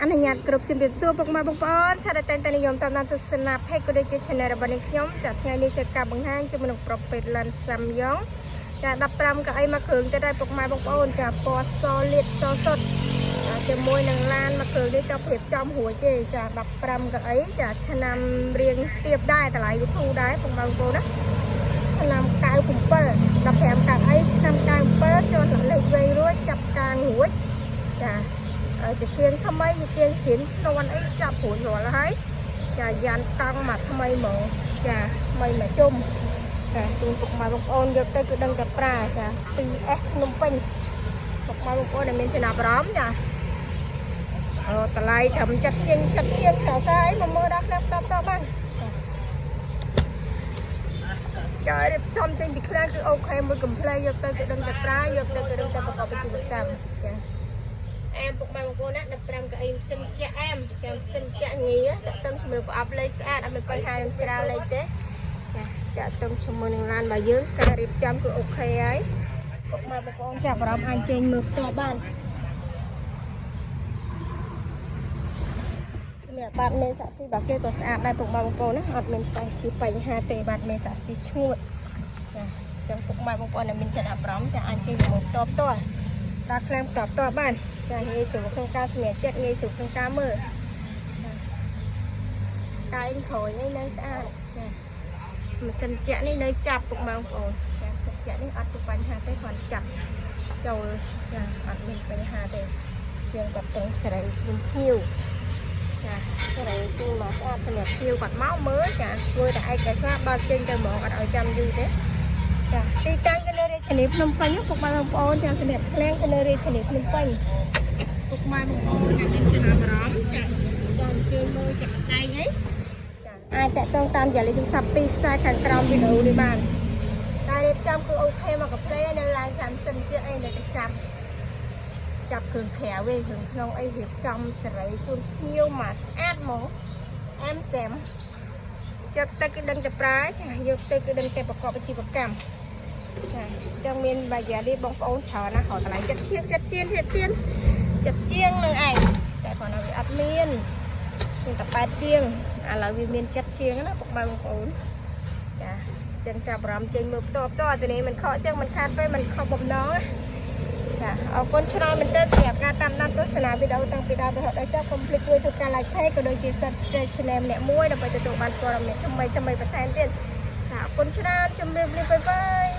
អនុញ្ញាតគ្រប់ជំរាបសួរពុកម៉ែបងប្អូនឆាតតែងតែនិយមតាមដានទស្សនា page ក៏ដូចជា channel របស់នាងខ្ញុំចាថ្ងៃនេះធ្វើការបង្ហាញជាមួយនឹងប្រភេទឡានសាំយ៉ងចា15កៅអីមួយគ្រឿងទៅដែរពុកម៉ែបងប្អូនចាពណ៌សលាតសសុទ្ធចាជាមួយនឹងឡានមួយគ្រឿងនេះក៏ប្រៀបចំរួចទេចា15កៅអីចាឆ្នាំរៀងទៀបដែរតម្លៃវាធូរដែរពុកម៉ែបងប្អូនណាឆ្នាំ97 15កៅអីឆ្នាំ97ចូលលេខវែងរួចចាប់កាងរួចចា ជាគៀងថ្មីជាគៀងសៀនឈ្នន់អីចាប់ព្រួយរាល់ហើយចាយ៉ាន់កង់មកថ្មីហ្មងចាថ្មីមកជុំចាជូនពុកម៉ែបងប្អូនយកទៅគឺដឹងតែប្រើចា 2S ភ្នំពេញពុកម៉ែបងប្អូនដែលមានចំណាប់អារម្មណ៍ចាអូតម្លៃត្រឹមចិត្តជាងចិត្តជាងស្រកាអីមកមើលដល់គ្នាតបតបានចារៀបចំចេញពីឃ្លាំងគឺ OK មួយកំ pl យកទៅគឺដឹងតែប្រើយកទៅគឺដឹងតែប្រកបអាជីវកម្មចា អែមពុកម៉ែបងប្អូនណា15កៅអីម៉ាស៊ីនចាក់អែមចាំម៉ាស៊ីនចាក់ងាតាក់ទងជាមួយប្រអប់លេខស្អាតអត់មានបញ្ហានឹងច្រាលលេខទេចាតាក់ទងជាមួយនឹងឡានរបស់យើងការរៀបចំគឺ OK ហើយពុកម៉ែបងប្អូនចាប់អារម្មណ៍អាចចេញមើលផ្ទាល់បានសម្រាប់បាតមេសាក់ស៊ីរបស់គេក៏ស្អាតដែរពុកម៉ែបងប្អូនណាអត់មានបញ្ហាទេបាតមេសាក់ស៊ីឈ្ងួតចាចឹងពុកម៉ែបងប្អូនដែលមានចិត្តអារម្មណ៍ចាអាចចេញមកផ្ទាល់ផ្ទាល់ដល់ឃ្លាំងផ្ទាល់ផ្ទាល់បានចាងាយស្រួលក្នុងការសម្រេចចិត្តងាយស្រួលក្នុងការមើលចាកែងក្រោយនេះនៅស្អាតចាម៉ាស៊ីនចាក់នេះនៅចាប់ពុកម៉ែបងប្អូនចាម៉ាស៊ីនចាក់នេះអត់ជាបញ្ហាទេគ្រាន់ចាប់ចូលចាអត់មានបញ្ហាទេជាងគាត់តឹងសេរីជូនភ្ញៀវចាសេរីជូនមកស្អាតសម្រាប់ភ្ញៀវគាត់មកមើលចាធ្វើតែឯកសារបើចេញទៅហ្មងអត់ឲ្យចាំយូរទេចាទីតាំងគឺនៅរាជធានីភ្នំពេញពុកម៉ែបងប្អូនចាសម្រាប់ឃ្លាំងគឺនៅរាជធានីភ្នំពេញ ពុកម៉ែបងប្អូនអ្នកមានចំណាប់អារម្មណ៍ចាចាអញ្ជើញមើលចាក់ស្ដែងអីចាអាចតាក់ទងតាមយាលេខទូរស័ព្ទពីរខ្សែខាងក្រោមវីដេអូនេះបានតែរៀបចំគឺ OK មកកាផ្លេនៅឡើងតាមសិនជាអីនៅតែចាប់ចាប់គ្រឿងក្រៅឯងគ្រឿងក្នុងអីរៀបចំសេរីជូនភ្ញៀវមកស្អាតហ្មងអែមសែមចាប់ទៅគឺដឹងតែប្រើចាយកទៅគឺដឹងតែប្រកបអាជីវកម្មចាអញ្ចឹងមានបាយានេះបងប្អូនច្រើនណាស់រកតម្លៃចិត្តជាងចិត្តជាងចិត្តជាង ចិត្តជាងនឹងឯងតែគ្រាន់តែវាអត់មានមានតែ8ជាងឥឡូវវាមានចិត្តជាងណាពុកម៉ែបងប្អូនចាចឹងចាប់អារម្មណ៍ចេញមើលផ្ទាល់ផ្ទាល់ទីនេះមិនខកចឹងមិនខាតពេលមិនខកបំណងណាចាអរគុណច្រើនមែនទែនសម្រាប់ការតាមដានទស្សនាវីដេអូតាំងពីដើមរហូតដល់ចប់កុំភ្លេចជួយធ្វើការ like page ក៏ដូចជា subscribe channel ម្នាក់មួយដើម្បីទទួលបានព័ត៌មានថ្មីថ្មីបន្ថែមទៀតចាអរគុណច្រើនជម្រាបលា bye bye.